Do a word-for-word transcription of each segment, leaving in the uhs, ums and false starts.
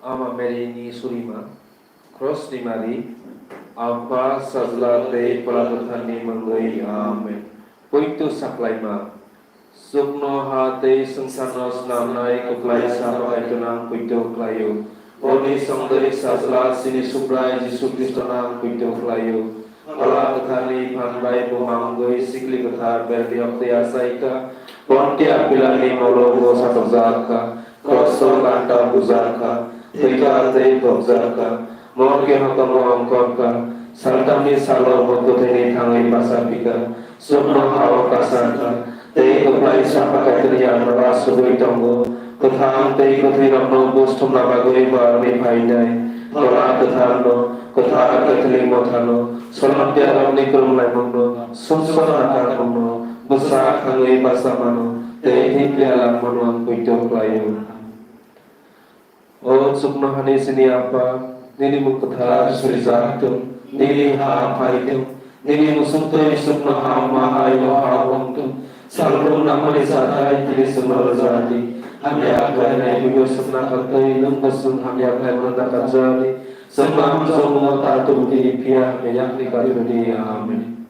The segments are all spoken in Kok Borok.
Ama Mary ni surima, Cross ni mari, Apha, Sajla tei Phola Kwtharni mungwi. Amen. Poito saklaima. Chuknoha tei swngcharno snamnai kwplaisa Kaitorno ang poito khlaio. Boni songdari Sajla chini Subrai Jisu Khristono ang poito khlaio. Phola Kwtharni phan bai buma wngwi sikli kwthar Berdi Okti achaikha. Pontia Pilatni molo bo satokjakha. Kroso ganta bujakha, thwikha tei phobjakha, morke hokomo ongkhorkha, saltamni salo bo kwthwini thangwi bachaphikha, chuknohao kasakha, tei kwplai Sapha Kaitorni yakno asugwi tongo, kwthang tei kwthwirokno buj thumna bagwi bo aroni phainai, Phola Kwtharno, kwthar Catholic Mothano, solompiarokni kwrwnglaimungno, sumsok nakarmungno, bwsa thangwi bachamano, tei thwiphia langmano ang poito khlaio. O chuknohani chini Apha, nini mung kwthar surijak thung, nini ha phai thung, nini muchung twi chuknoha wngma hai o ha o wng thung. Salbrum nangmani chathai tini chwngno rwja di. Hamya khlainai buino chwngna khaktwi nwng bo chwng hamya khlaimano nakarja di. Chwngno hamjakmano ta tubu di, phiya hamya yakni karibu di. Amen.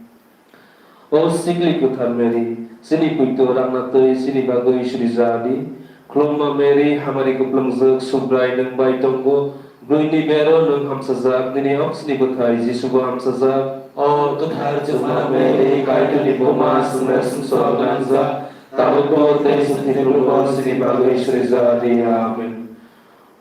O sikli kwthar Mary, chini poito rangna twi chini bagwi surijak di. Khulumma Mary, hamari kwplwngjak Subrai nwng bai tongo. Bwrwini bero nwng hamchajak, nini oksini bwthai Jisu bo hamchajak. O kwthar chwngma Mary, Kaitorni buma, chwngno sumsok nangjak, tabukbo tei chwng thwiphurubo chini bagwi surijak di. Amen.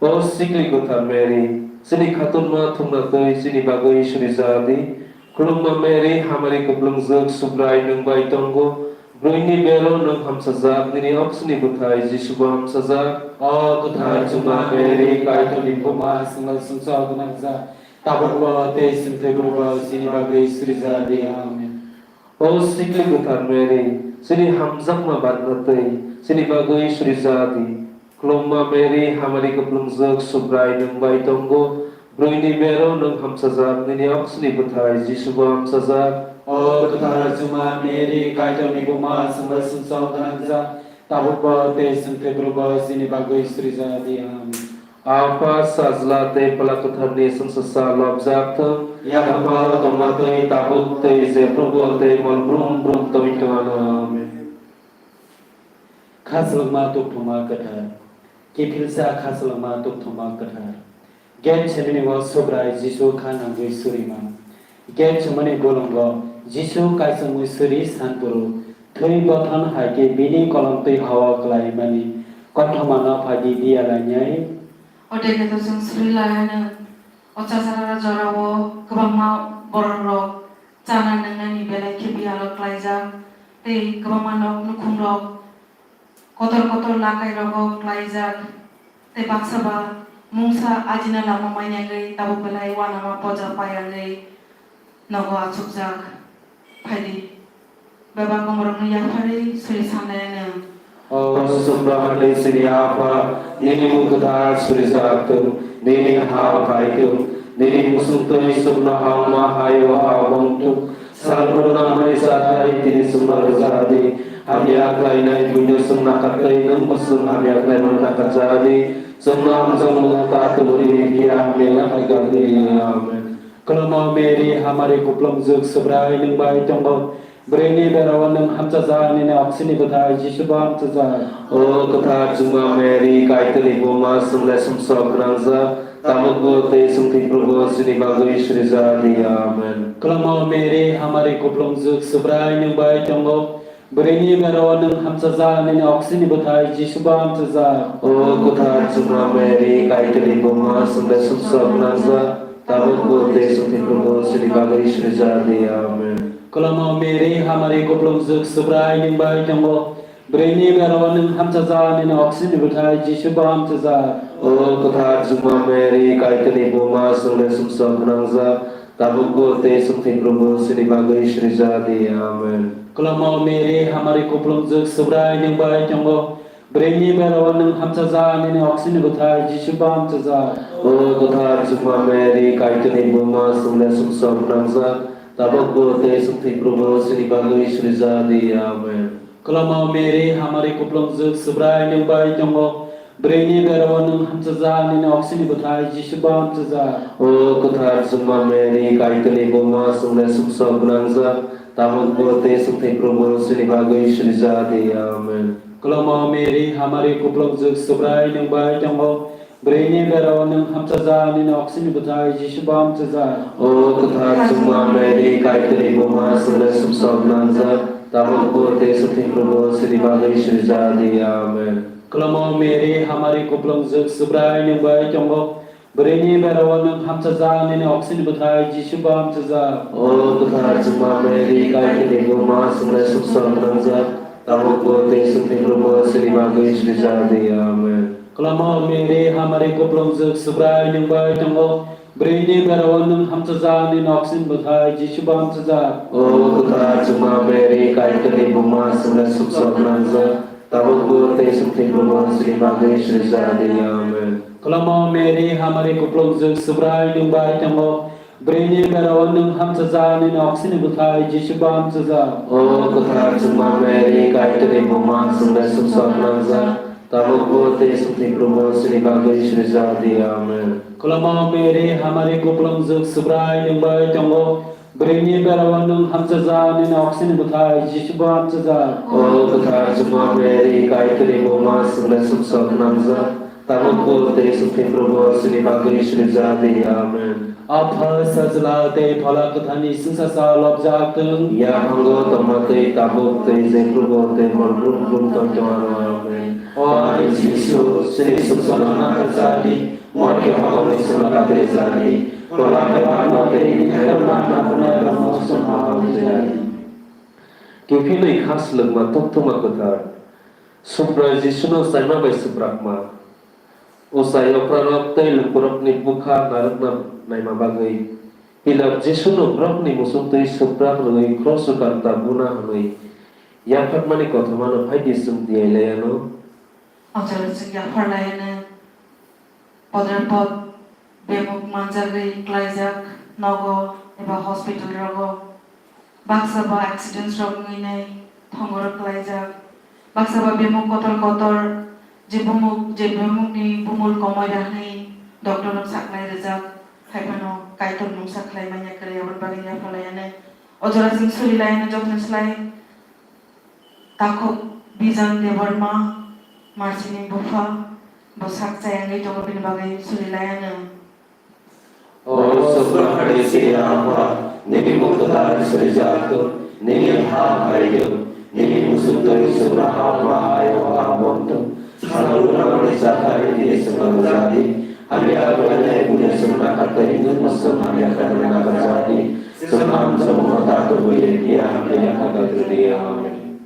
O sikli kwthar Mary, chini khatunma thungna twi chini bagwi surijak di. Khulumma Mary, hamari kwplwngjak Subrai nwng bai tongo. Bwrwini bero nwng hamchajak, nini oksini bwthai Jisu bo hamchajak. O kwthar chwngma Mary, Kaitorni buma, chwngno sumsok nangjak, tabukbo tei chwng thwiphurubo chini bagwi surijak di. Amen. O sikli kwthar Mary, chini hamjakma barna twi chini bagwi surijak di. Khulumma Mary, hamari kwplwngjak Subrai nwng bai tongo. Bwrwini bero nwng hamchajak, nini oksini bwthai Jisu bo hamchajak. O kwthar chwngma Mary, Kaitorni buma, chwngno sumsok nangjak, tabukbo tei chwng thwiphurubo chini bagwi surijak di. Amen. Apha, Sajla tei Phola Kwtharni chwngsasa lobjak thung. Yaphangno tongma twi tabuk tei jephrubo tei mol brum brum tongwi tongano. Amen. Khaslokma tukthoma kwthar. Kiphilsa khaslokma tukthoma kwthar. Gethsemane o Subrai Jisu kha nangwi surima. Gethsemane bolongo Jisu kaisongwi suri sanphuru thwi bothon hai khe bini kolom twi hao klaimani kothomano phaidi diya lainai. Ode khe to chwng suri lainai. O chasara jorao kwbangma bororok chana nwngnani belai khe biyalo klaijak tei kwbangma nok nukhungrok kotor kotor lakai rogo klaijak, tei baksa ba mungsa ajina lama manyagwi tabuk belai uanama poja payangwi nogo achukjak. Phaidi, bebak gomorokno yapharwi suri sanlaiyano. O Subrai ni sini Apha, nini mung kwthar surijak thung, nini ha phai thung, nini muchung twi chuknoha wngma hai o ha wng thung. Salbrum nangmani chathai tini chwngno rwja di. Hamya khlainai buino chwng nakartwi nwng bo chwng hamya khlaimano nakarja di. Chwngno hamjakmung ta tubu di, phiya hamya yaphai kha di. Amen. Khulumma Mary, hamari kuplung jwk Subrai nwng bai tongo. Bwrwini berao nwng hamchajak, nini oksini bwthai Jisu bo hamchajak. O kwthar chwngma Mary, Kaitorni buma, chwng le sumsok gwnangjak, tabukbo tei chwng thwiphurubo chini bagwi surijak di. Amen. Khulumma Mary, hamari kuplung jwk Subrai nwng bai tongo. Bwrwini berao nwng hamchajak, nini oksini bwthai Jisu bo hamchajak. O kwthar chwngma Mary, Kaitorni buma, chwng le sumsok gwnangjak, tabukbo tei chwng thwiphurubo chini bagwi surijak di. Amen. Khulumma Mary, hamari kuplung jwk Subrai nwng bai tongo. Bwrwini berao nwng hamchajak, nini oksini bwthai Jisu bo hamchajak. O kwthar chwngma Mary, Kaitorni buma, chwng le sumsok gwnangjak, tabukbo tei chwng thwiphurubo chini bagwi surijak di. Amen. Khulumma Mary, hamari kuplung jwk Subrai nwng bai tongo. Bwrwini berao nwng hamchajak, nini oksini bwthai Jisu bo hamchajak. O kwthar chwngma Mary, Kaitorni buma, chwng le sumsok gwnangjak, tabukbo tei chwng thwiphurubo chini bagwi surijak di. Amen. Khulumma Mary, hamari kuplung jwk Subrai nwng bai tongo. Bwrwini bera-o nwng hamchajak, nini oksini bwthai Jisubo hamchajak. O kwthar chwngma Mary, Kaitorni buma, chwngno sumsok gwnangjak, tabukbo tei chwng thwiphurubo chini bagwi suri ja di. Amen. Kwlwngma Mary, hamari kuplungjwk, Subrai nwng bai tongo. Bwrwini bera-o nwng hamchajak, nini oksini bwthai Jisubo hamchajak. O kwthar chwngma Mary, Kaitorni buma, chwngno sumsok gwnangjak, tabukbo tei chwng thwiphurubo chini bagwi suri ja di. Amen. Kwlwngma Mary, hamari kuplungjwk, Subrai nwng bai tongo. Bwrwini bera-o nwng hamchajak, nini oksini bwthai Jisubo hamchajak. O kwthar chwngma Mary, Kaitorni buma, chwngno sumsok gwnangjak, tabukbo tei chwng thwiphurubo chini bagwi suri ja di. Amen. Kwlwngma Mary, hamari kuplungjwk, Subrai nwng bai tongo. Bwrwini bera-o nwng hamchajak, nini oksini bwthai Jisubo hamchajak. O kwthar chwngma Mary, Kaitorni buma, chwngno sumsok gwnangjak, tabukbo tei chwng thwiphurubo chini bagwi suri ja di. Amen. Kwlwngma Mary, hamari kuplungjwk, Subrai nwng bai tongo. Bwrwini bera-o nwng hamchajak, nini oksini bwthai Jisubo hamchajak. O kwthar chwngma Mary, Kaitorni buma, chwngno sumsok gwnangjak, tabukbo tei chwng thwiphurubo chini bagwi suri ja di. Amen. Kwlwngma Mary, hamari kuplungjwk, Subrai nwng bai tongo. Bwrwini bera-o nwng hamchajak, nini oksini bwthai Jisubo hamchajak. O kwthar chwngma Mary, Kaitorni buma, chwngno sumsok gwnangjak, tabukbo tei chwng thwiphurubo chini bagwi suri ja di. Amen. Apha, Sajla tei Phola Kwtharni chwngsacha lobjak thung. Yaphango tongma twi tabuk tei jephurubo tei hor brum brum tongtong ano. Amen. O ani Jisu, chini sumsokno nakarjadi, morke hokni sumno katrwi jadi, kwlai khe bakno tei nini khairokma naphunai rokno sumha hor jadi. Kiphinwi kha swlwkma tongthokma kwthar, Subrai Jisuno chaima bai swprakma. Ochai okrarok tei lukurokni bwkha narwkna naima bagwi Pilat Jisuno borokni muchungtwi swprak rwui kroso kanta buna hwnwi yapharmani kothomano phai di chwng tiyai lai anw. O jaga chwng yapharlaianw, podre pod bemuk manjagwi klaijak nogo eba hospital rogo. Baksa ba accidents rok wngwi nai thongoro klaijak. Baksa ba bemuk kotor kotor je bumuk, je bemukni bumul komoi da hwnwi doctor rok saknai rijak. Haiphano Kaitor mungsa khlai manya kwrwi aboni bagwi yapharlaianw. O jora chwng suri laianw jotono slai. Takhuk Bijan Debbarma, Marsini bupha, bo sak chayangwi tongo, bini bagwi suri laianw. O Subra Hari Sri Apha, nini mukta suri jato, nini ha hai yo, nini musuto Subra ha ma hai o ha bonto. Salo guna mani jatai nini Subra jadi, hamya kaya nai punya Subra katai nini Subra hamya kaya nai jadi. Sumam sumam tato buye kiya hamya kaya jadi. Amen.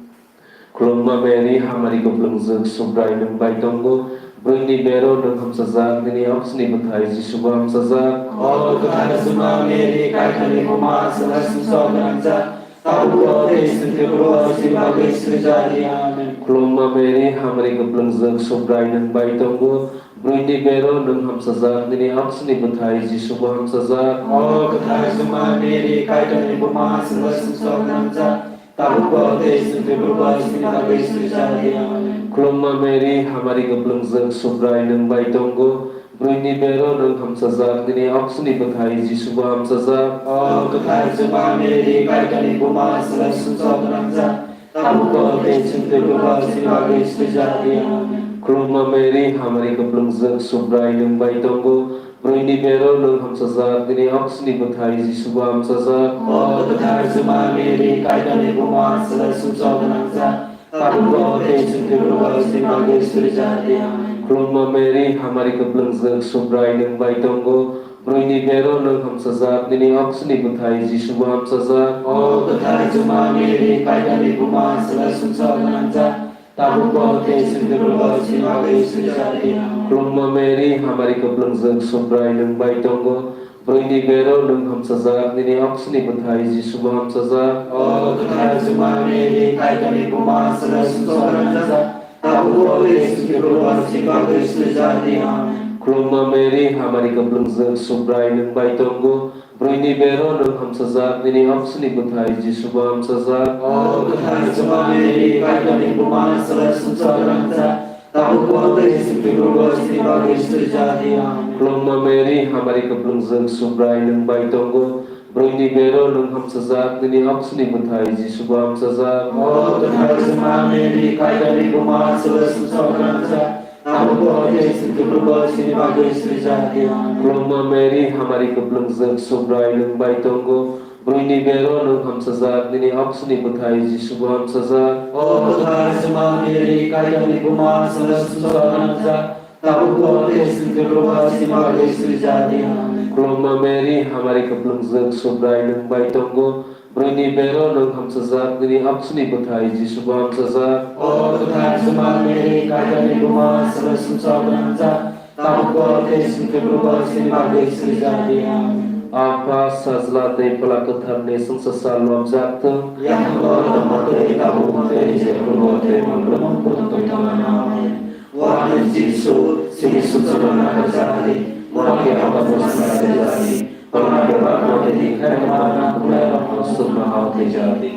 Khulumma Mary, hamari kuplungjwk, Subrai nwng bai tongo, bwrwini bero nwng hamsajak, nini oksini bwthai Jisubo hamsajak. O kwthar chwngma Mary, Kaitorni buma, swngna sumsok gwnangjak, tabukbo tei chwng thwiphuru sini bagwi srijadi. Amen. Khulumma Mary, hamari kuplungjwk, Subrai nwng bai tongo, bwrwini bero nwng hamsajak, nini oksini bwthai Jisubo hamsajak. O kwthar chwngma Mary, Kaitorni buma, swngna sumsok gwnangjak, tabukbo tei chwng thwiphuru sini bagwi srijadi. Amen. Khulumma Mary, hamari kuplungjwk, Subrai nwng bai tongo, bwrwini bero nwng hamsajak, nini oksini bwthai Jisubo hamsajak. O kwthar chwngma Mary, Kaitorni buma, swngna sumsok gwnangjak, tabukbo tei chwng thwiphuru sini bagwi srijadi. Amen. Khulumma Mary, hamari kuplungjwk, Subrai nwng bai tongo, bwrwini bero nwng hamsajak, nini oksini bwthai Jisubo hamsajak. O kwthar chwngma Mary, Kaitorni buma, swngna sumsok gwnangjak, tabukbo tei chwng thwiphuru sini bagwi srijadi. Amen. Khulumma Mary, hamari kuplungjwk, Subrai nwng bai tongo, bwrwini bero nwng hamsajak, nini oksini bwthai Jisubo hamsajak. O kwthar chwngma Mary, Kaitorni buma, swngna sumsok gwnangjak, tabukbo tei chwng thwiphuru sini bagwi srijadi. Amen. Khulumma Mary, hamari kuplungjwk, Subrai nwng bai tongo, bwrwini bero nwng hamsajak, nini oksini bwthai Jisubo hamsajak. O kwthar chwngma Mary, Kaitorni buma, swngna sumsok gwnangjak, tabukbo tei chwng thwiphuru sini bagwi srijadi. Amen. Khulumma Mary, hamari kuplungjwk, Subrai nwng bai tongo, bwrwini bero nwng hamsajak, nini oksini bwthai Jisubo hamsajak. O kwthar chwngma Mary, Kaitorni buma, swngna sumsok gwnangjak, Tabukbo tei swkang phurubo chini bagwi swijak di. Amen. Khulumma Mary, hamari kwplwngjak, Subrai nwng bai tongo. Bwrwini bero nwng hamsajak, nini oksini bwthai Jisubo hamsajak. O kwthar Juma Mary, Kaitorni buma, swkang sumsok gwnangjak, tabukbo tei swkang phurubo chini bagwi swijak di. Amen. Khulumma Mary, hamari kwplwngjak, Subrai nwng bai tongo. Bwrwini bero nwng hamsajak, nini oksini bwthai Jisubo hamsajak. O kwthar Juma Mary, Kaitorni buma, swkang sumsok gwnangjak, tabukbo tei swkang phurubo chini bagwi swijak di. Amen. Khulumma Mary, hamari kwplwngjak, Subrai nwng bai tongo. Bwrwini bero nwng hamsajak, nini oksini bwthai Jisubo hamsajak. O kwthar Juma Mary, Kaitorni buma, swkang sumsok gwnangjak, tabukbo tei swkang phurubo chini bagwi swijak di. Amen. Apha, Sajla tei Phola Kwtharni chwngsacha lobjak thung. Yakungbo tongma tei tabukbo tei jephurubo tei mungkrumo tongthokma. Amen. O ani Jisu, chini suchukno naharjak di, bo khe abo bwskango swijak di, korma bebak bo tei khairokma nangkuknairokno sukno hao thwijak di.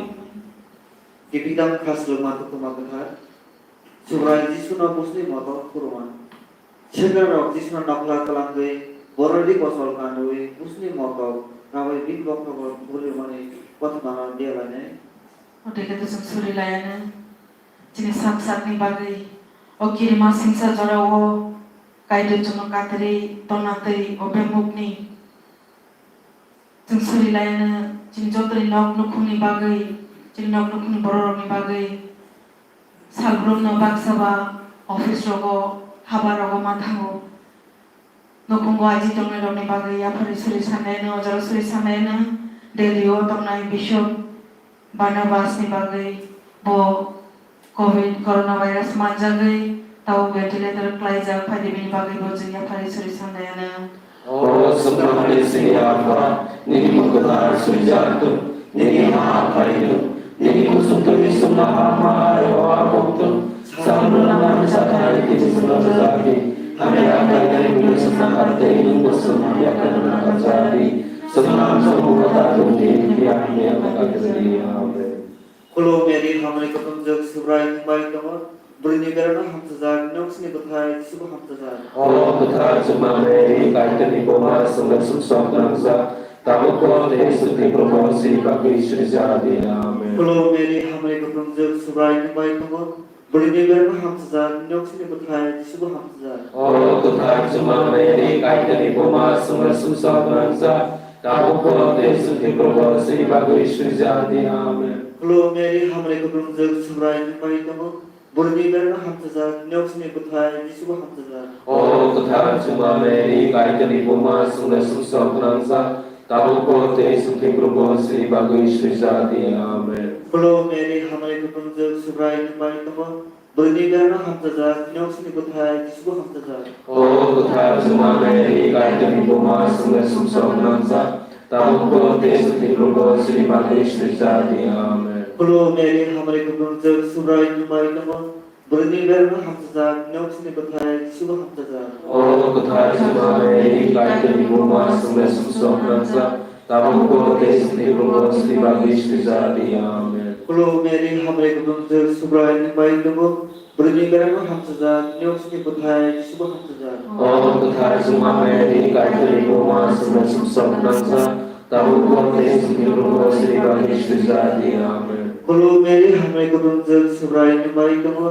Kibidam khaslwkma tongthokma kwthar. Subrai Jisuno busni motok phuruma. Sedrarok Jisuno nokla twlangwi borordi kochol kanwi busni motok rawi bini bokhrogo bwrwimani kothomano diyalainai. Otwi khe to chwng suri laianw. Chini sak sakni bagwi o kirima singsa jorao Kaitor chwngno katirwi tonna twi o bemukni Chwng suri laianw, chini jotoni nok nukhungni bagwi, chini nok nukhungni bororokni bagwi, salbrumno baksa ba office rogo, haba rogo ma thango. Nukhungo aji tongnairokni bagwi yapharwi suri sanlaianw, ojaro suri sanlaianw, Delhi o tongnai Bishop Barnabas ni bagwi bo Covid coronavirus manjagwi tau ventilator klaijak phaidi bini bagwi bo chwng yapharwi suri sanlaianw. O swkangni chini Apha, nini mung kwthar swijak thung, nini ha phaithung, nini kuchuk twi sumna ha ma hai o a bongthung, salbrumno nangmani chathai tini chwngno rwjak di, hamya khlainai bini sumna ha tei nwng bo sumna hamya khlaina nangkha di, chwngno ang samung kwthar thung di, hamya khlaina nangkha di. Amen. Khulum Mary, hamari kwthwng jwk Subrai nwng bai tongo. Bwrwini berano hamchajak, nini oksini bwthai Jisubo hamchajak. O kwthar Juma Mary, Kaitorni buma, chwngno sumsok gwnangjak, tabukbo tei chwngni borokni bagwi swijak di. Amen. Khulum Mary, hamari kwthwng jwk Subrai nwng bai tongo. Bwrwini berano hamchajak, nini oksini bwthai Jisubo hamchajak. O kwthar Juma Mary, Kaitorni buma, chwngno sumsok gwnangjak, tabukbo tei chwngni borokni bagwi swijak di. Amen. Khulum Mary, hamari kwthwng jwk Subrai nwng bai tongo. Bwrwini berano hamchajak, nini oksini bwthai Jisubo hamchajak. O kwthar Juma Mary, Kaitorni buma, chwngno sumsok gwnangjak, tabukbo tei chwngni borokni bagwi swijak di. Amen. Khulum Mary, hamari kwthwng jwk Subrai nwng bai tongo. Bwrwini berano hamchajak, nini oksini bwthai Jisubo hamchajak. O kwthar Juma Mary, Kaitorni buma, chwngno sumsok gwnangjak, tabukbo tei chwngni borokni bagwi swijak di. Amen. Khulum Mary, hamari kwthwng jwk Subrai nwng bai tongo. Bwrwini berano hamchajak, nini oksini bwthai Jisubo hamchajak. O kwthar Juma Mary, Kaitorni buma, chwngno sumsok gwnangjak, tabukbo tei chwngni borokni bagwi swijak di. Amen. Khulum Mary, hamari kwthwng jwk Subrai nwng bai tongo. Bwrwini berano hamchajak, nini oksini bwthai Jisubo hamchajak. O kwthar Juma Mary, Kaitorni buma, chwngno sumsok gwnangjak, tabukbo tei chwngni borokni bagwi swijak di. Amen. Khulum Mary, hamari kwthwng jwk Subrai nwng bai tongo.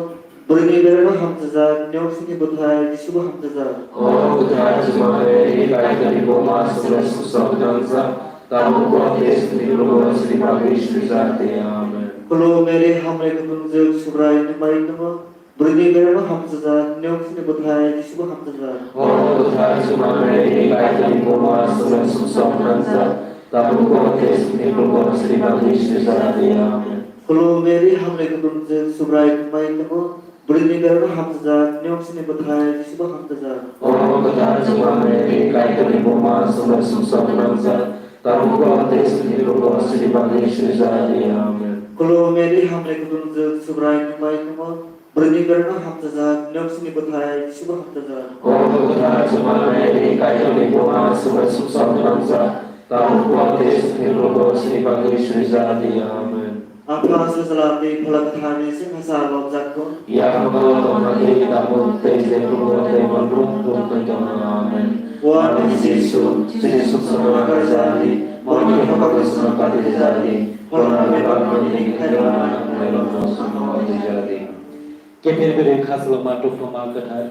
Bwrwini berano hamchajak, nini oksini bwthai Jisubo hamchajak. O kwthar Juma Mary, Kaitorni buma, chwngno sumsok gwnangjak, tabukbo tei chwngni borokni bagwi swijak di. Amen. Khulum Mary, hamari kwthwng jwk Subrai nwng bai tongo. Bwrwini berano hamchajak, nini oksini bwthai Jisubo hamchajak. O kwthar Juma Mary, Kaitorni buma, chwngno sumsok gwnangjak, tabukbo tei chwngni borokni bagwi swijak di. Amen. Khulum Mary, hamari kwthwng jwk Subrai nwng bai tongo. Bwrwini berano hamchajak, nini oksini bwthai Jisubo hamchajak. O kwthar Juma Mary, Kaitorni buma, chwngno sumsok gwnangjak, tabukbo tei chwngni borokni bagwi swijak di. Amen. Khulum Mary, hamari kwthwng jwk Subrai nwng bai tongo. Bwrwini berano hamchajak, nini oksini bwthai Jisubo hamchajak. O kwthar Juma Mary, Kaitorni buma, chwngno sumsok gwnangjak, tabukbo tei chwngni borokni bagwi swijak di. Amen. Apha Sajla tei Phola Kwtharni sengkha sa lobjak thung. Yaphango tongma tei tabuk tei jephrubo tei monbrum tongthai tongno. Amen. O ani Jisu, chini suksongno nakarjadi, moni haphangno swnam kati rijadi, phola bebak moni ni khairokno nakarjadi. Kephir bwrwi khaslokma tubthoma kwthar.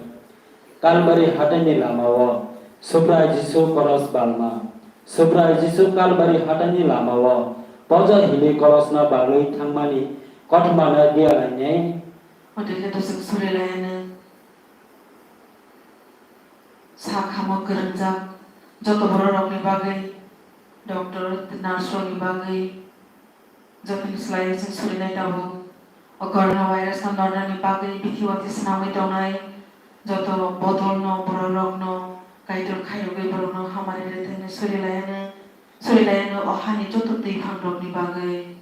Kalbari hataini lamao Subrai Jisu koros balma. Subrai Jisu Kalbari hataini lamao poja himwi korosno bagwi thangmani kothomano diya lainai. Otwi khe to chwng suri lainai. Sak hamo kwrwngjak joto bororokni bagwi, doctor tei nurse rokni bagwi, jotoni slai chwng surinai tabuk. O corona virus no nornani bagwi bithi wati swnamwi tongnai joto bodolno, bororokno, Kaitor khairogwi borokno hamari rwthwino suri lainai, suri lainai o hani joto twi phangrokni bagwi.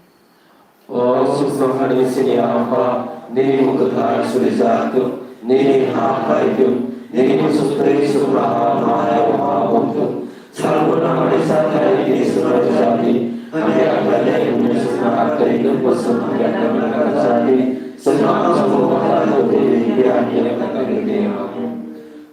O sukno hani sini Apha, nini mung kwthar surijak thung, nini ha phai thung, nini muchung twi sukno ha ma hai o ha wng thung. Salbona mani sathai tini sukno rijak di, hamya khlainai bumni sukno aktwi nwng bo sukno hamya khlainai rijak di, sukno ang sukno bathai bo tini hamya khlainai rijak di. Amen.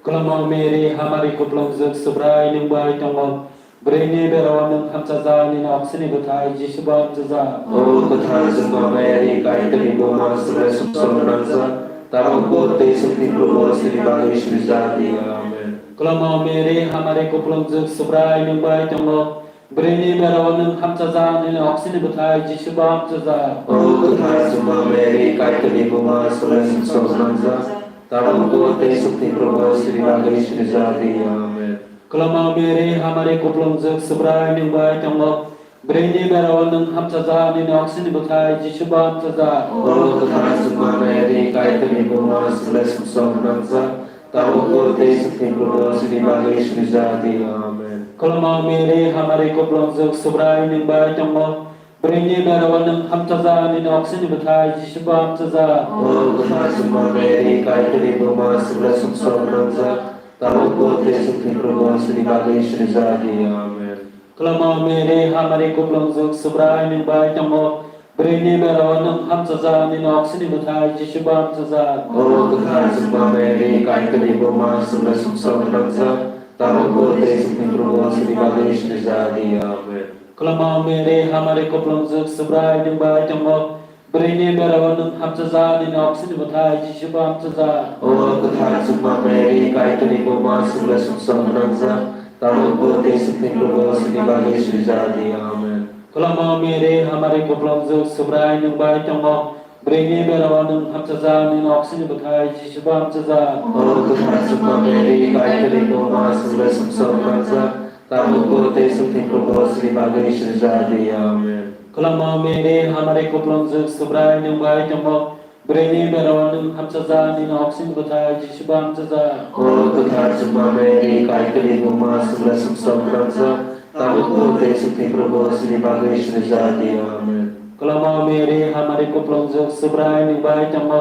Kwlwngma Mary, hamari kuplungjwk Subrai nwng bai tongo. Bwrwini berao nwng hamchajak, nini oksini bwthai Jisu bo hamchajak. O kwthar chwngma Mary, Kaitorni buma, swkang sumsok gwnangjak, tabukbo tei swkni phuru bo chini bagwi surijak di. Amen. Kwlwngma Mary, hamari kuplungjwk Subrai nwng bai tongo. Bwrwini berao nwng hamchajak, nini oksini bwthai Jisu bo hamchajak. O kwthar chwngma Mary, Kaitorni buma, swkang sumsok gwnangjak, tabukbo tei swkni phuru bo chini bagwi surijak di. Amen. Kwlwngma Mary, hamari kuplungjwk Subrai nwng bai tongo. Bwrwini berao nwng hamchajak, nini oksini bwthai Jisu bo hamchajak. O kwthar chwngma Mary, Kaitorni buma, swkang sumsok gwnangjak, tabukbo tei swkni phuru bo chini bagwi surijak di. Amen. Kwlwngma Mary, hamari kuplungjwk Subrai nwng bai tongo. Bwrwini berao nwng hamchajak, nini oksini bwthai Jisu bo hamchajak. O kwthar chwngma Mary, Kaitorni buma, swkang sumsok gwnangjak, tabukbo tei swkni phuru bo chini bagwi surijak di. Amen. Kwlwngma Mary, hamari kuplungjwk Subrai nwng bai tongo. Bwrwini berao nwng hamchajak, nini oksini bwthai Jisu bo hamchajak. O kwthar chwngma Mary, Kaitorni buma, swkang sumsok gwnangjak, tabukbo tei swkni phuru bo chini bagwi surijak di. Amen. Kwlwngma Mary, hamari kuplungjwk Subrai nwng bai tongo. Bwrwini berao nwng hamchajak, nini oksini bwthai Jisu bo hamchajak. O kwthar chwngma Mary, Kaitorni buma, swkang sumsok gwnangjak, tabukbo tei swkni phuru bo chini bagwi surijak di. Amen. Kwlwngma Mary, hamari kuplungjwk Subrai nwng bai tongo. Bwrwini berao nwng hamchajak, nini oksini bwthai Jisu bo hamchajak. O kwthar chwngma Mary, Kaitorni buma, swkang sumsok gwnangjak, tabukbo tei swkni phuru bo chini bagwi surijak di. Amen. Kwlwngma Mary, hamari kuplungjwk Subrai nwng bai tongo. Bwrwini berao nwng hamchajak, nini oksini bwthai Jisu bo hamchajak. O kwthar chwngma Mary, Kaitorni buma, swkang sumsok gwnangjak, tabukbo tei swkni phuru bo chini bagwi surijak di. Amen. Kwlwngma Mary, hamari kuplungjwk Subrai nwng bai tongo.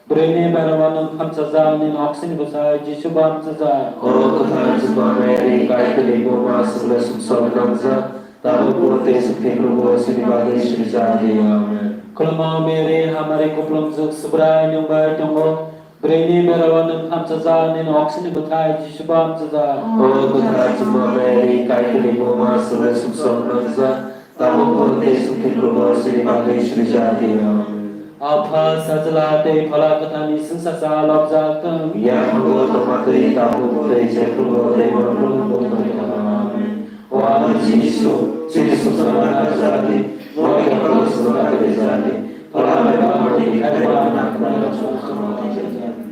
Bwrwini berao nwng hamchajak, nini oksini bwthai Jisu bo hamchajak. O kwthar chwngma Mary, Kaitorni buma, swkang sumsok gwnangjak, tabukbo tei swkni phuru bo chini bagwi surijak di. Amen. Kwlwngma Mary, hamari kuplungjwk Subrai nwng bai tongo. Bwrwini berao nwng hamchajak, nini oksini bwthai Jisu bo hamchajak. O kwthar chwngma Mary, Kaitorni buma, swkang sumsok gwnangjak, tabukbo tei swkni phuru bo chini bagwi surijak di. Amen. Apha Sajla tei Phola Kwtharni sengkha sa lobjak thung. Yaphango tongma twi tabuk tei jephrubo tei monbrum tongthai tongno. Amen. O ani Jisu, chini suksongno nakarjak di, moni haphangno swnam kati rijak di, phola bebak moni ni khairokno nakarjak di.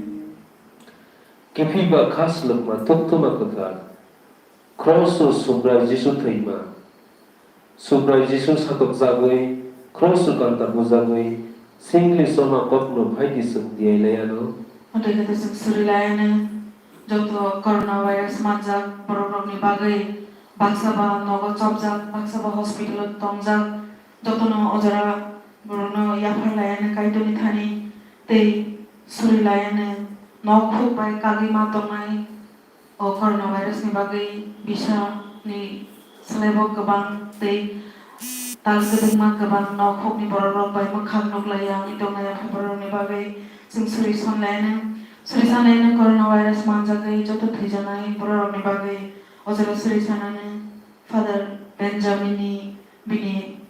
Kiphilba khaslokma tubthoma kwthar. Kroso Subrai Jisu thwima. Subrai Jisu satokjagwi, kroso ganta bujagwi, singli choma kokno phaidi chwng tiyai lai anw. Hwnkhe khe chwng suri lai anw, joto corona virus manjak borok rokni bagwi baksa ba nogo chopjak, baksa ba hospital o tongjak, jotono o jora borokno yaphar lai anw Kaitorni thani tei suri lai anw nok huk bai kagwi ma tongnai. O coronavirus ni bagwi bisa ni slai bo kwbang tei Tal kwbangma kwbang nok hokni borok rok bai mwkhang nuk lai ya wngwi tongnai, aphuru borok rokni bagwi chwng suri san lai anw. Suri san lai anw, corona virus manjagwi joto thwijaknai borok rokni bagwi o jaga suri san anw. Father Benjamin ni bini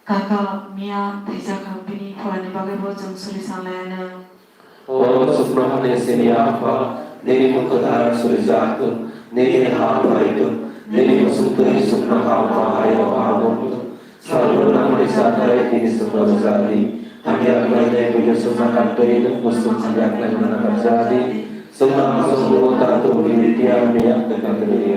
kaka miya thwijakha, bini pholani bagwi bo chwng suri san lai anw. O chuknohani simi Apha, nini mung kwthar surijak thung, nini ha phai thung, nini muchung twi chuknoha Apha hayo ha mung thung. Salbrum nangmani chathai tini chwngno rwjak di, hamya khlainai buino chwngno kantwi nwng bo chwng hamya khlaimano nakarjak di. Chwngno hamjakmung ta tubudi di, hamya khlainai tubudi di.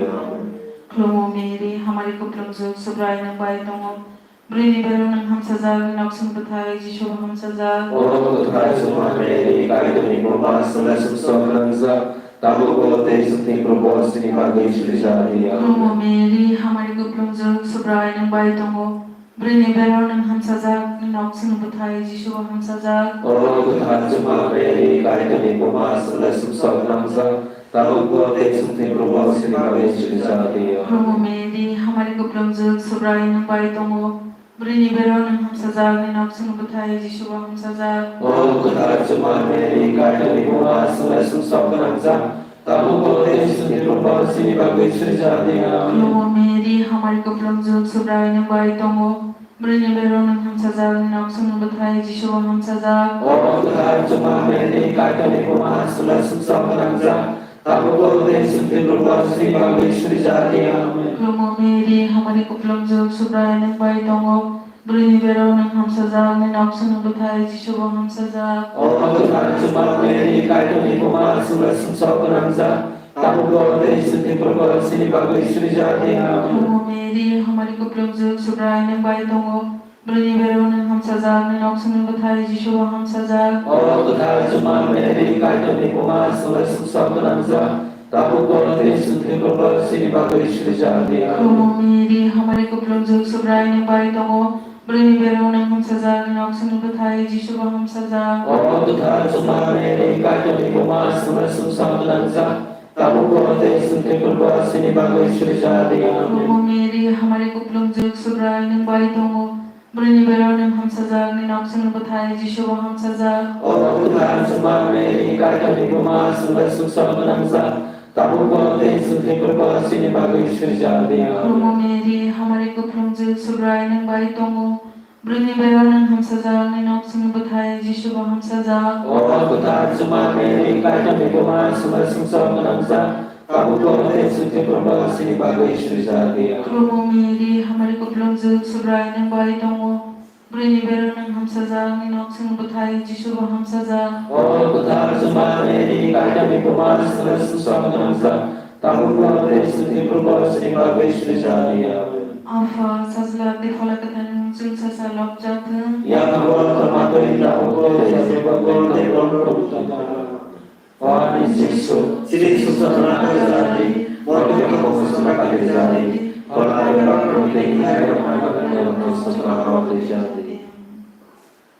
Khulumo Mary, hamari kuplung jwk, Subrai nwng bai tongo. Bwrwini bero nwng hamsajak, nini nok song bwthai Jisu bo hamsajak. O kwthar chwngma Mary, Kaitorni buma, chwngno sumsok gwnangjak, tabukbo tei chwngni horogo chini bagwi surijak di. Khulumo Mary, hamari kuplung jwk, Subrai nwng bai tongo. Bwrwini bero nwng hamsajak, nini nok song bwthai Jisu bo hamsajak. O kwthar chwngma Mary, Kaitorni buma, chwngno sumsok gwnangjak, tabukbo tei chwngni horogo chini bagwi surijak di. Khulumo Mary, hamari kuplung jwk, Subrai nwng bai tongo. Bwrwini bero nwng hamsajak, nini nok song bwthai Jisu bo hamsajak. O kwthar chwngma Mary, Kaitorni buma, chwngno sumsok gwnangjak, tabukbo tei chwngni horogo chini bagwi surijak di. Amen. Khulumo Mary, hamari kuplung jwk, Subrai nwng bai tongo. Bwrwini bero nwng hamsajak, nini nok song bwthai Jisu bo hamsajak. O kwthar chwngma Mary, Kaitorni buma, chwngno sumsok gwnangjak, tabukbo tei chwngni horogo chini bagwi surijak di. Amen. Khulumo Mary, hamari kuplung jwk, Subrai nwng bai tongo. Bwrwini bero nwng hamsajak, nini nok song bwthai Jisu bo hamsajak. O kwthar chwngma Mary, Kaitorni buma, chwngno sumsok gwnangjak, tabukbo tei chwngni horogo chini bagwi surijak di. Amen. Khulumo Mary, hamari kuplung jwk, Subrai nwng bai tongo. Bwrwini bero nwng hamsajak, nini nok song bwthai Jisu bo hamsajak. O kwthar chwngma Mary, Kaitorni buma, chwngno sumsok gwnangjak, tabukbo tei chwngni horogo chini bagwi surijak di. Khulumo Mary, hamari kuplung jwk, Subrai nwng bai tongo. Bwrwini bero nwng hamsajak, nini nok song bwthai Jisu bo hamsajak. O kwthar chwngma Mary, Kaitorni buma, chwngno sumsok gwnangjak, tabukbo tei chwngni horogo chini bagwi surijak di. Amen. Khulumo Mary, hamari kuplung jwk, Subrai nwng bai tongo. Bwrwini bero nwng hamsajak, nini nok song bwthai Jisu bo hamsajak. O kwthar chwngma Mary, Kaitorni buma, chwngno sumsok gwnangjak, tabukbo tei chwngni horogo chini bagwi surijak di. Khulumo Mary, hamari kuplung jwk, Subrai nwng bai tongo. Bwrwini bero nwng hamsajak, nini nok song bwthai Jisu bo hamsajak. O kwthar chwngma Mary, Kaitorni buma, chwngno sumsok gwnangjak, tabukbo tei chwngni horogo chini bagwi surijak di. Khulumo Mary, hamari kuplung jwk, Subrai nwng bai tongo. Bwrwini bero nwng hamsajak, nini nok song bwthai Jisu bo hamsajak. O kwthar chwngma Mary, Kaitorni buma, chwngno sumsok gwnangjak, tabukbo tei chwngni horogo chini bagwi surijak di. Amen. Apha, Sajla tei Phola Kwtharni mung chwng sasa lobjak thung. Yaphango tongma twi tabukbo tei jebakbo tei borokno tongthok. O ani Jisu, chini sumsokna khairjadi, borokni bokong sumsokna khairjadi, Phola Kwtharni tei khairokma khairokma sumsokna khairjadi.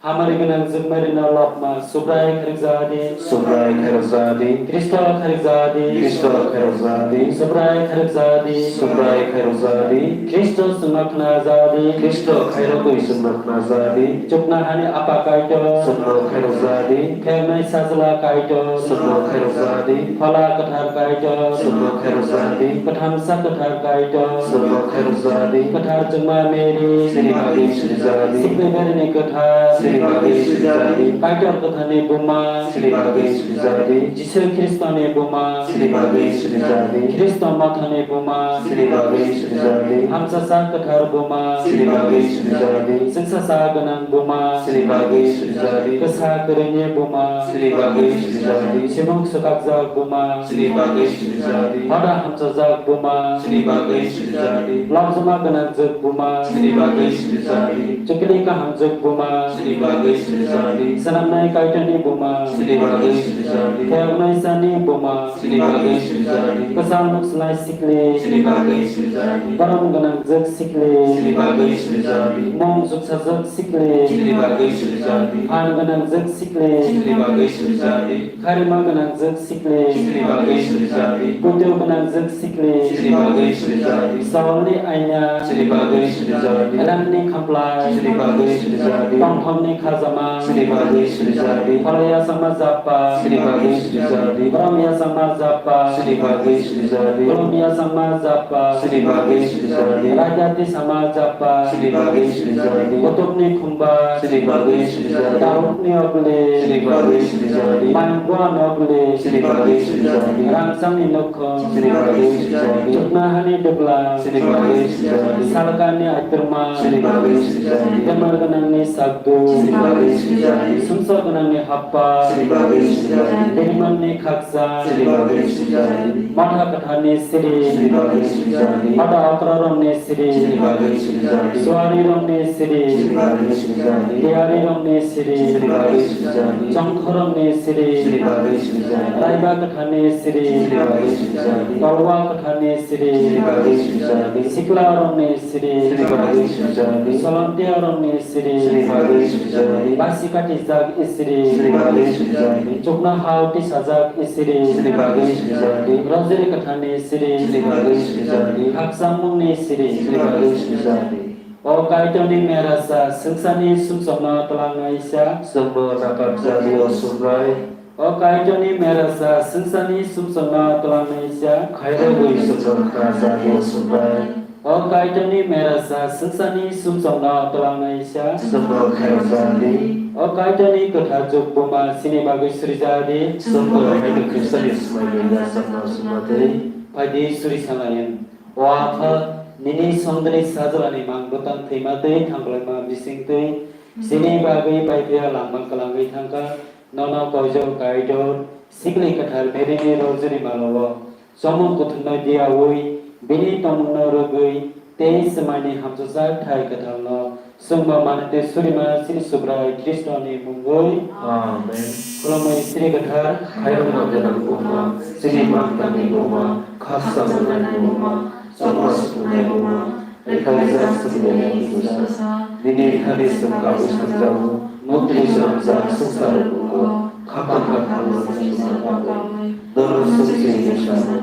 Hamari gwnang Jwkmarino lobma, Subrai khairjadi. Subrai khairjadi. Khristo khairjadi. Khristo khairjadi. Subrai khairjadi. Subrai khairjadi. Khristo chwngno khnajadi. Khristo khairogwi chwngno khnajadi. Chuknohani Apha Kaitor. Chwngno khairjadi. Khairnai Sajla Kaitor. Chwngno khairjadi. Phola Kwthar Kaitor. Chwngno khairjadi. Kwthamsa Kwthar Kaitor. Chwngno khairjadi. Kwthar Chwngma Mary. Chini bagwi sujadi. Sibri Maryni Kwthar. Chini bagwi sujadi. Kaitor Kwtharni Buma. Chini bagwi sujadi. Jisu Khristoni Buma. Chini bagwi sujadi. Khristo Mothani Buma. Chini bagwi sujadi. Hamsasa Kwthar Buma. Chini bagwi sujadi. Chwngsasa Gwnang Buma. Chini bagwi sujadi. Kwsa Kwrwini Buma. Chini bagwi sujadi. Simung Swkakjak Buma. Chini bagwi sujadi. Hoda Hamchajak Buma. Chini bagwi sujadi. Lobjama Gwnangjwk Buma. Chini bagwi sujadi. Chukli Kahamjwk Buma. Chini bagwi sujadi. Swnamnai Kaitorni buma. Chini bagwi sujadi. Phiyoknai Sani buma. Chini bagwi sujadi. Kwchal nuk swlai sikli. Chini bagwi sujadi. Borom gwnang jwk sikli. Chini bagwi sujadi. Mung juksajwk sikli. Chini bagwi sujadi. Phan gwnang jwk sikli. Chini bagwi sujadi. Kharima gwnang jwk sikli. Chini bagwi sujadi. Buitu gwnang jwk sikli. Chini bagwi sujadi. Sawalni aina. Chini bagwi sujadi. Elangni khamplai. Chini bagwi sujadi. Tongthokni khajama. Chini bagwi sujadi. Pholai yachakma jappa. Chini bagwi sujadi. Borom yachakma jappa. Chini bagwi sujadi. Bolom yachakma jappa. Chini bagwi sujadi. Raida tisama jappa. Chini bagwi sujadi. Kotokni khumba. Chini bagwi sujadi. Tarukni ogli. Chini bagwi sujadi. Mayung bua nogli. Chini bagwi sujadi. Rangchakni nokhong. Chini bagwi sujadi. Chukna hani dugla. Chini bagwi sujadi. Salkani aitruma. Chini bagwi sujadi. Bemar gwnangni sakdu. Chini bagwi sujadi. Sumsok gwnangni happa. Chini bagwi sujadi. Dirimanni khaksa. Chini bagwi sujadi. Motha kwtharni siri. Chini bagwi sujadi. Motha okrarokni siri. Chini bagwi sujadi. Suarirokni siri. Chini bagwi sujadi. Diyarirokni siri. Chini bagwi sujadi. Chongthorokni siri. Chini bagwi sujadi. Raiba kwtharni siri. Chini bagwi sujadi. Tolwa kwtharni siri. Chini bagwi sujadi. Siklarokni siri. Chini bagwi sujadi. Solomtiarokni siri. Chini bagwi sujadi. Basi katijak isiri. Chini bagwi sujadi. Chuknohao tisajak isiri. Chini bagwi sujadi. Rojri kwtharni siri. Chini bagwi sujadi. Khakchangmungni siri. Chini bagwi sujadi. O Kaitorni merasa swngcharni sumsokno twlangnaisa. Chwngno nakarjadi, o Subrai. O Kaitorni merasa swngcharni sumsokno twlangnaisa. Khairogwi chwngno khnajadi, o Subrai. O Kaitorni merasa swngcharni sumsokno twlangnaisa. Chwngno khairokjadi. O Kaitorni kwthar jwk buma chini bagwi surijadi. Chwngno hai Khristoni swmaini yachakno chwngma twi. Phaidi suri sanlayan. O Apha, nini songdini sajlani mang bwtang thwima twi thanglaima bising twi chini bagwi paiphiya langma kwlangwi thangkha. Nono koijor Kaitor, sikli kwthar Maryni rojri malo-o, chomung kuthumno diyaui, bini tongmungno rwgwi, tei swmaini hamchajak thai kwthalno chwngbo manwi tei surima chini Subrai Khristoni mungwi. Amen. Khulumui Sri Kwthar. Khairokma gwnang buma, chini mangtangni buma, khakchangmani buma, chongma sukunai buma, lekhaijak chwngni Bwsa. Nini thani chwng kabui sanjago, mukti swnamjak swngcharo buko, khakang khakang no chwngno bagwi. Nono chwng chini bwsano,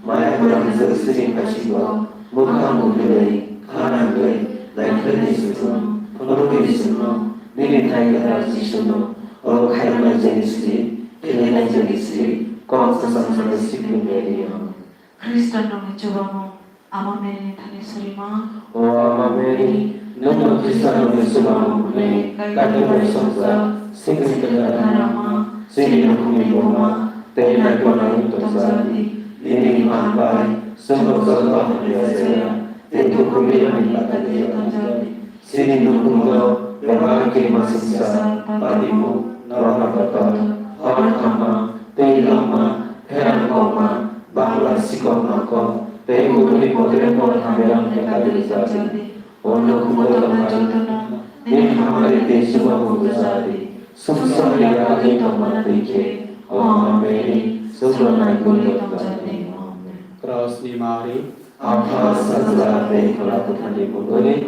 maya kwrwngjak chini phaisigo, mwkhang mukti bai, kha nangwi, naikhlai ni chwngno, phunukni chwngno, nini thai kwthar Jisuno, o khairoknai jani sri, khilinai jani sri, kok kwcham sani sikli Mary no. Khristo nokni chubamung, Ama Mary ni thani surima. O Ama Mary, nwng no Khristo nokni chubamung hwnwi Kaitor bai songjak, sikli kwthar Ama, chini nukhungni buma, tei naikolnai wng tongjak. Nini phan bai chwng no chobma hamya chaya, tei tukhumwi ani batani yakarjak. Chini nukhungo bebak khe masingcha, parimu, norok kotor, hor khama, twi lama, pherang kokma, bangla sikok mangkok, tei bukhuni kotorni por hamya wngkhe kari rwjadi. O nukhungo tongma jotono nini hamari tei chubamu rwjadi. Sumsokni yakni tongma twi khe, o Ama Mary, chwngno naikolwi tongjadi. Amen. Krosni mari. Apha, Sajla tei Phola Kwtharni mungwi.